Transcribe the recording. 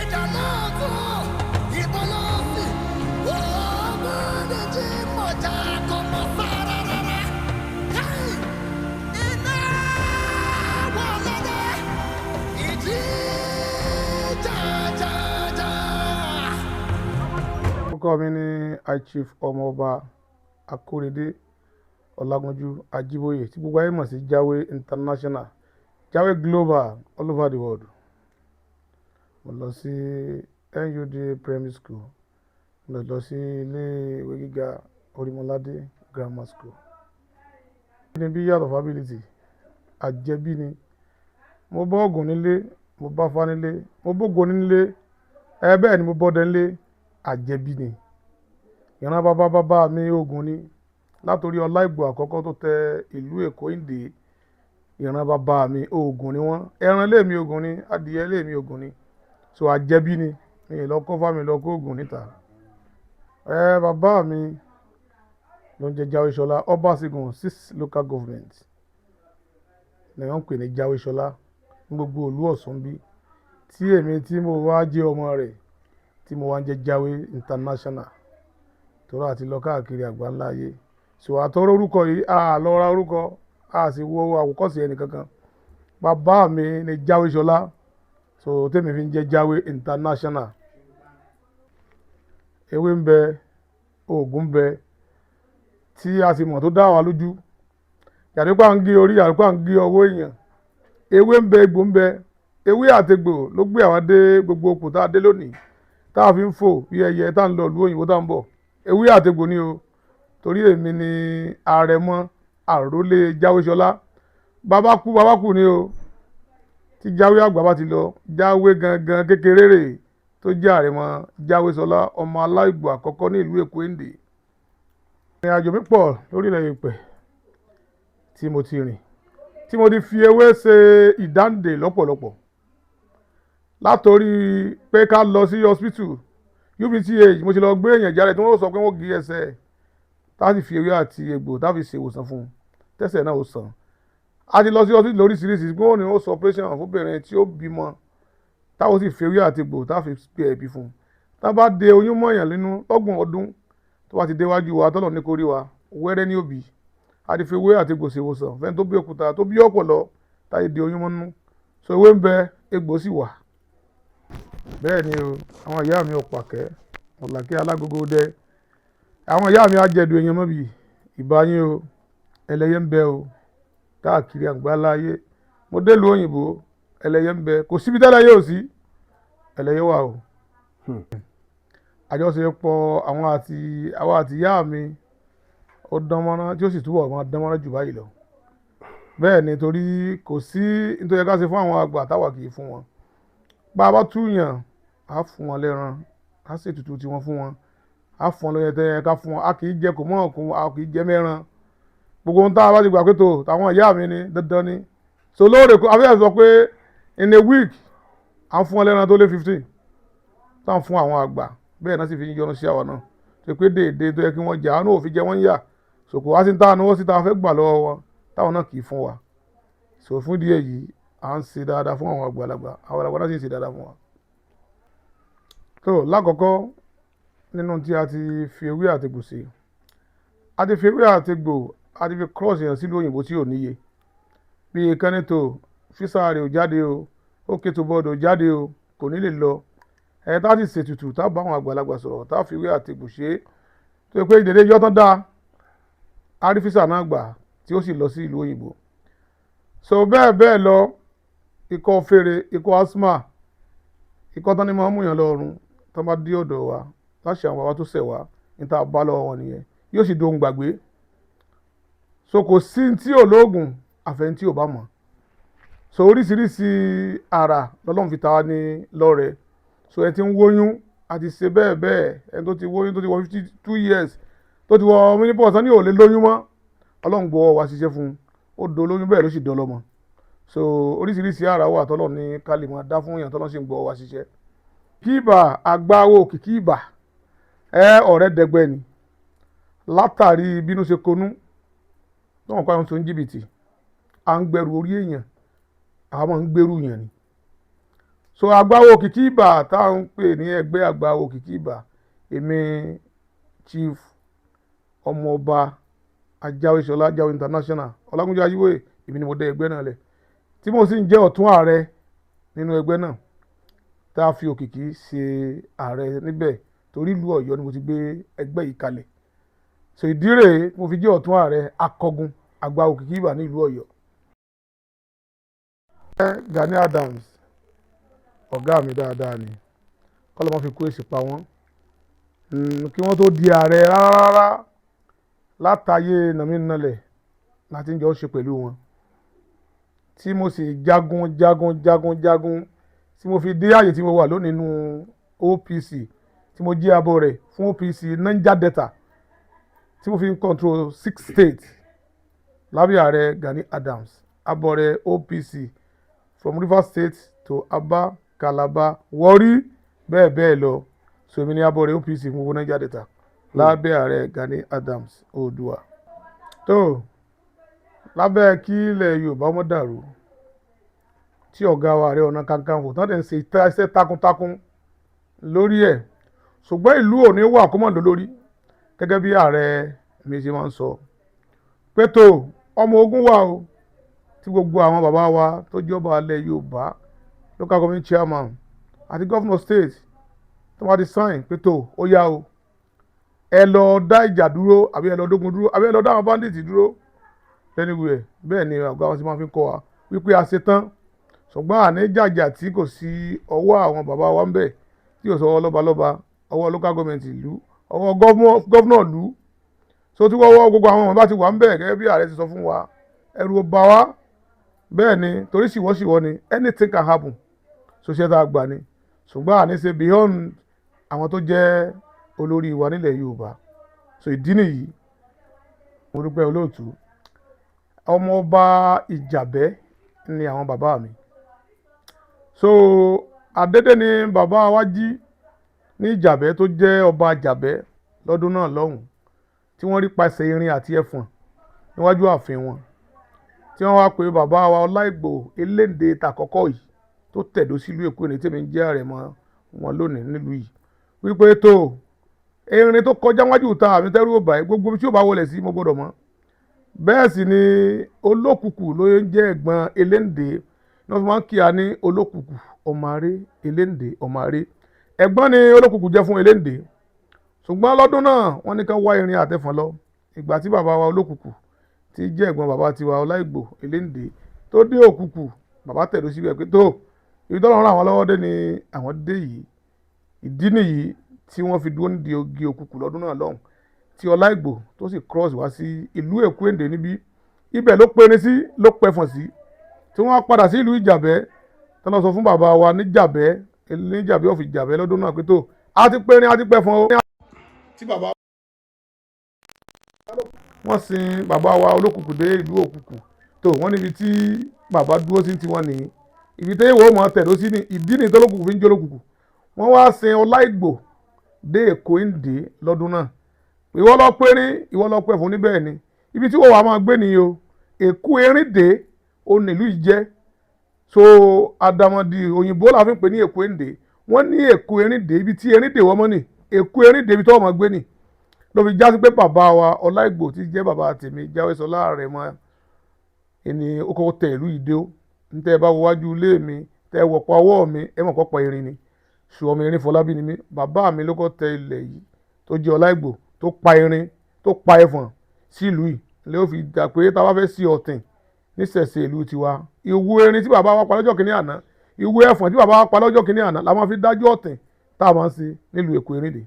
Ìjà lọ́tún, ìbọn lọ́sì, ogun ní jí mọ̀já kò mọ̀ sára rárá. Hey! Iná wọlé dé, ìjì jàjàjà. Orúkọ mi ni High Chief Ọmọọba Akórèdé Ọlágúnjú Ajíbóyè, tí gbogbo ayé mọ̀ sí Jáwé International, Jáwé Global all over the world. Mo lọ sí NUD Primary School, mo lọ sí ilé ìwé gíga Orímọládé Grammar School. Níbi yàtọ̀ fábílìtì, àjẹbí ni. Mo bá Ògún nílé, mo bá Ifá nílé, mo bógo nílé, ẹ bẹ́ẹ̀ ni mo bọ́dẹ nílé, àjẹbí ni. Ìran bàbá bàbá mi Ògún ni. Látòrí Ọláìgbò àkọ́kọ́ tó tẹ ìlú Èkó Ìndé, ìran bàbá mi Ògún ni wọ́n. Ẹran ilé mi Ògún ni, adìyẹ ilé mi Ògún ni. So àjẹbí ni. Mi ò lọ kọ́ fá, mi lọ kó Ògún níta. Ẹ bàbá mi ló ń jẹ́ Jáwéṣọlá, Ọbaṣẹ́gun six local government ni wọ́n ń pè ní Jáwéṣọlá ní gbogbo ìlú Ọ̀ṣun bí. Tí èmi tí mo wá jẹ́ ọmọ rẹ̀, tí mo wá ń jẹ́ Jáwé International, torí a ti lọ káàkiri àgbáńlá ayé. So àtọrọ orúkọ yìí, a lọ ra orúkọ, a sì wo àwòkọ́ṣe ẹnì kankan. Bàbá mi ni Jáwéṣọlá, so tèmi fi ń jẹ́ Jáwé International. Ewé ń bẹ, òògùn ń bẹ, tí a sì mọ̀ tó dá wa lójú. Yàtọ̀ pé à ń gé orí, yàtọ̀ pé à ń gé ọwọ́ èèyàn. Ewé ń bẹ, egbò ń bẹ. Ewé àtegbò ló gbé àwa dé gbogbo ipò tá a dé lónìí, tá a fi ń fò bí ẹyẹ, tá a ń lọ ìlú òyìnbó, tá a ń bọ̀. Ewé àtegbò ni o. Torí èmi ni àrẹ̀mọ àrólé Jáwéṣọlá. Bàbá kú, bàbá kú ni o. Tí Jáwé àgbà bá ti lọ, Jáwé gangan kékeré rè tó jẹ́ àrẹ̀mọ Jáwéṣọlá, ọmọ aláìgbò àkọ́kọ́ ní ìlú Èkó Ìndé. Ìrìn àjò mi pọ̀ lórílẹ̀ èpẹ̀ tí mo ti rìn, tí mo ti fi ewé ṣe ìdáǹdè lọ́pọ̀lọpọ̀. Látorí pé ká lọ sí hospital UBTH, mo ti lọ gbé èèyàn jáde tí wọ́n sọ pé wọ́n gé ẹsẹ̀, tá a sì fi ewé àti egbò tá a fi ṣe ìwòsàn fún un, tẹ́sẹ̀ náà ó sàn. A ti lọ sí hospital lóríṣiríṣi pé wọ́n ní ó sọ operation fún obìnrin tí ó bímọ, táwọn sì fi ewé àti egbò tá a fi gbé ẹ̀bí fún un. Tá a bá de oyún mọ́yàn nínú lọ́gbọ̀n ọdún, tó bá ti déwájú wa, tọ́lọ̀ ní kó rí wa wẹ́rẹ́ ní òbí. A ti fi ewé àti egbò ṣe ìwòsàn fẹ́ni tó bí òkúta, tó bí ọ̀pọ̀lọ́, tá a di oyún mọ́nú. So ewé ń bẹ, egbò sì wà. Bẹ́ẹ̀ ni o, àwọn ìyá mi ọ̀pàkẹ́, ọ̀làkẹ́ alágogo dẹ. Àwọn ìyá mi ajẹ̀dù èèyàn mọ́bì, ìbá yín o, ẹlẹ́yẹ ń bẹ o, káàkiri àgbáláyé. Mo dé ìlú òyìnbó, ẹlẹ́yẹ ń bẹ, kò síbi tẹ́lẹ̀ yóò sí, ẹlẹ́yẹ wà o. Àjọṣepọ̀ àwọn àti àwa àti ìyá mi ó dánmọ́rán, tí ó sì túbọ̀ máa dánmọ́rán jù báyìí lọ. Bẹ́ẹ̀ ni, torí kò sí nítorí ká ṣe fún àwọn àgbà táwa kì í fún wọn. Bá a bá túyàn, á fún wọn lẹ́ran, á ṣètùtù tiwọn fún wọn, á fún wọn lóye tẹ́yẹ ká fún wọn. A kì í jẹ kò mọ́ ọ̀kun, a kì í jẹ mẹ́ran. Gbogbo ohun tá a bá ti gbà pé tó tàwọn ìyá mi ni dandan ni. So lóòrè kó abẹ́rẹ́ sọ pé in a week, à ń fún wọn lẹ́ran tó lé 15 tá à ń fún àwọn àgbà. Bẹ́ẹ̀ náà sì fi ń yọnu sí àwa náà tó pé déédéé tó yẹ kí wọ́n jẹ, àwọn náà ò fi jẹ wọ́n ń yà. So kò wá sí táwọn náà sí táwọn fẹ́ gbà lọ́wọ́ wọn táwọn náà kì í fún wa. So fún ìdí èyí, à ń ṣe dáadáa fún àwọn àgbàlagbà, àwọn àgbàlagbà náà sì ń ṣe dáadáa fún wa. So lákọ̀ọ́kọ́ nínú tí a ti fi ewé àtegbò ṣe, a ti fi ewé àtegbò, a ti fi cross èèyàn sílùú òyìnbó tí ò níye. Bí kẹ́nìtò físà rẹ̀ ò jáde o, ókè tó bọ́ọ̀dù ò jáde o, kò ní lè lọ. Ẹ̀ tá a ti ṣètùtù, tá a bá àwọn àgbàlagbà sọ̀rọ̀, tá a fi ewé àtegbò ṣe é, tó yẹ pé ìdèdè yọ́ tán dáa, a rí físà náà gbà tí ó sì lọ sí ìlú òyìnbó. So bẹ́ẹ̀ bẹ́ẹ̀ lọ, ikọ́ fèrè, ikọ́ asthma, ikọ́ tán ní máa ń mú yàn lọ́rùn, tán bá dé ọ̀dọ̀ wa láṣẹ àwọn bàbá tó ṣẹ̀ wá ní tá a bá lọ́wọ́ wọn nìyẹn, yóò sì dohun gbàgbé. So kò sí tí ò lóògùn àfẹn tí ò bá mọ̀. So oríṣiríṣi àrà lọ́lọ́run fi ta wá ní lọ́rẹ. So ẹni tí ń wóyún, a ti ṣe bẹ́ẹ̀ bẹ́ẹ̀. Ẹni tó ti wóyún, tó ti wọ 52 years, tó ti wọ menopause, ní ò lè lóyún mọ́, Ọlọ́run gbọ́ wa ṣiṣẹ́ fún un, ó dolóyún, bẹ́ẹ̀ ló sì dọlọ́mọ. So oríṣiríṣi àrà wà tọ́lọ́ ní ká lè máa dá fún yàn, tọ́lọ́ sì ń gbọ́ wa ṣiṣẹ́. Kíbà àgbáwo òkìkí ìbà ẹ ọ̀rẹ́ dẹgbẹ́ ni látàrí bínú ṣe konú tí wọ́n kọ́ àwọn tó ń jìbìtì, à ń gbẹrù orí èèyàn, àwọn máa ń gbèrú yàn ni. So Àgbáwo Òkìkí Ìbà tá à ń pè ní ẹgbẹ́ Àgbáwo Òkìkí Ìbà, èmi Chief Ọmọọba Ajáwéṣọlá Ajáwé International Ọlágúnjú Ajíbóyè, èmi ni mo dá ẹgbẹ́ náà lẹ̀, tí mo sì ń jẹ́ ọ̀tún ààrẹ nínú ẹgbẹ́ náà, tá a fi Òkìkí ṣe ààrẹ níbẹ̀, torí ìlú Ọ̀yọ́ ni mo ti gbé ẹgbẹ́ yìí kalẹ̀. So ìdí rèé mo fi jẹ́ ọ̀tún ààrẹ akọgun Àgbà Òkìkí Ìbà ní ìlú Ọ̀yọ́. Gani Adams, ọ̀gá mi dáadáa ni, kọ́lọ́ mọ́ fi kú èsì pa wọ́n kí wọ́n tó di ààrẹ rárá. Látàyè nàmínàlẹ̀ láti ń jọ ṣe pẹ̀lú wọn, tí mo sì jagun jagun jagun jagun tí mo fi dé àyè tí mo wà lónìí nínú OPC, tí mo jẹ́ abọ́ rẹ̀ fún OPC Niger Delta, tí mo fi ń control 6 states lábẹ́ ààrẹ Gani Adams, abọ́ rẹ̀ OPC from Rivers State to Aba, Calabar, Warri, bẹ́ẹ̀ bẹ́ẹ̀ lọ. So èmi ní abọ́ rẹ̀ OPC fún gbogbo Niger Delta lábẹ́ ààrẹ Gani Adams Oòduà. Tó lábẹ́ kí ilẹ̀ Yorùbá mọ́ dàrú, tí ọ̀gá wa Ààrẹ Ọ̀nà Kakanfò tán dẹ̀ ń ṣe iṣẹ́ takuntakun lórí ẹ̀, ṣùgbọ́n ìlú ò ní wà kó mọ̀ lórí, gẹ́gẹ́ bí ààrẹ mi ṣe máa ń sọ pé tó ọmọ ogun wà o, tí gbogbo àwọn bàbá wa tó jọba alẹ́ Yorùbá, local government chairman àti governor state, tó wá ti sign pé tó ó yá o, ẹ lọ dá ìjà dúró, àbí ẹ lọ dógun dúró, àbí ẹ lọ dá àwọn bandits dúró anywhere. Bẹ́ẹ̀ ni ọ̀gá wọn ti máa fi kọ́ wa wípé a ṣe tán, ṣùgbọ́n àní jàjà tí kò sí ọwọ́ àwọn bàbá wa ń bẹ̀, tí kò sọ ọwọ́ lọ́balọ́ba, ọwọ́ local government ìlú, ọwọ́ governor ìlú. So tí wọ́wọ́ gbogbo àwọn ọmọ bá ti wà ń bẹ̀, gẹ́gẹ́ bí ààrẹ ti sọ fún wa, ẹ̀rù ò bà wá. Bẹ́ẹ̀ ni, torí ṣìwọ́ṣìwọ́ ni, anything can happen. So ṣe tá a gbà ni, ṣùgbọ́n àní ṣe beyond àwọn tó jẹ́ olórí wa nílẹ̀ Yorùbá. So ìdí nìyí. Mo dúpẹ́, olóòtú. Ọmọọba Ìjàbẹ́ ni àwọn bàbá mi. So àdédé ni bàbá wa jí ní Ìjàbẹ́, tó jẹ́ ọba Ìjàbẹ́ lọ́dún náà lọ́hùn, tí wọ́n rí pasẹ̀ irin àti ẹfọ̀n níwájú ààfin wọn, tí wọ́n wá pé bàbá wa Ọláìgbò Eléǹde tàkọ́kọ́ yìí tó tẹ̀dó sílùú Èkó ní tèmi ń jẹ́ àrẹ̀mọ wọn lónìí nílùú yìí, wípé tó erin tó kọjá wájú ta àmì tẹ́rù ò báyìí, gbogbo tí ó bá wọlé sí mo gbọ́dọ̀ mọ̀. Bẹ́ẹ̀ sì ni Olókùkù ló ń jẹ́ ẹ̀gbọ́n Eléǹde ní wọ́n fi máa ń kíá ní Olókùkù ọmọ aré Eléǹde ọmọ aré. Ẹ̀gbọ́n ni Olókùkù jẹ́ fún Eléǹde, ṣùgbọ́n lọ́dún náà wọ́n ní ká wá irin àtẹ̀fọ̀n lọ. Ìgbà tí bàbá wa Olókùkù, tí jẹ́ ẹ̀gbọ́n bàbá tiwa Ọláìgbò Eléǹde, tó dé Òkùkù, bàbá tẹ̀dó síbẹ̀ pé tó ibi tọ́lọ́run ràn wọ́n lọ́wọ́ dé ni àwọn dé yìí. Ìdí nìyí tí wọ́n fi dúró nídìí igi Òkùkù lọ́dún náà lọ́hùn, tí Ọláìgbò tó sì cross wá sí ìlú Èkó Èndé níbí. Ibẹ̀ ló perin sí, ló pẹfọ̀n sí, tí wọ́n padà sí ìlú Ìjàbẹ́, tí wọ́n sọ fún bàbá wa níjàbẹ́, níjàbẹ́ ọ̀fì Ìjàbẹ́ lọ́dún náà pé tó a ti perin, a ti pẹfọ̀n o. Tí bàbá wọ́n sin bàbá wa Olókùkù dé ìlú Òkùkù, tó wọ́n níbi tí bàbá dúró sí tiwọn nìyí, ibi tí èèwọ̀ mọ̀ tẹ̀dó sí ni. Ìdí ni tọ́lọ́kùkù fi ń jólókùkù. Wọ́n wá sin Ọláìgbò dé Èkó Ìndé lọ́dún náà. Ìwọ lọ pérín, ìwọ lọ pẹ̀ fún níbẹ̀ ni ibi tí wọ́n wà máa gbé nìyí o. Èkó Eríndé ó nílùú ìjẹ́. So àdàmọ̀dì òyìnbó la fi ń pè ní Èkó Ìndé. Wọ́n ní Èkó Eríndé, ibi tí Eríndé wọ́n mọ́ ni Èkó Eríndé, ibi tí wọ́n máa gbé ni. Ló fi jásí pé bàbá wa Ọláìgbò, tí jẹ́ bàbá tèmi Jáwésọlá Àrẹ̀mọ, ẹni ó kọ́kọ́ tẹ ìlú yìí dé ó. Ntẹ́ ẹ bá wo wájú ilé mi, tẹ́ ẹ wọ̀pọ̀ ọwọ́ mi, ẹ mọ̀ pọ̀pọ̀ irin ni ṣù. Ọmọ irin Fọlábí ni mí. Bàbá mi ló kọ́ tẹ ilẹ̀ yìí, tó jẹ́ Ọláìgbò, tó pa irin, tó pa ẹfọ̀n sí ìlú yìí, ló fi dà pé tá a bá fẹ́ sí ọ̀tìn nísẹ̀sẹ̀ ìlú tiwa, ìwo erin tí bàbá wa pa lọ́jọ́ kìíní àná, ìwo ẹfọ̀n tí bàbá wa pa lọ́jọ́ kìíní àná la máa fi dájú ọ̀tìn tá a máa ń ṣe nílùú Èkó Erindé.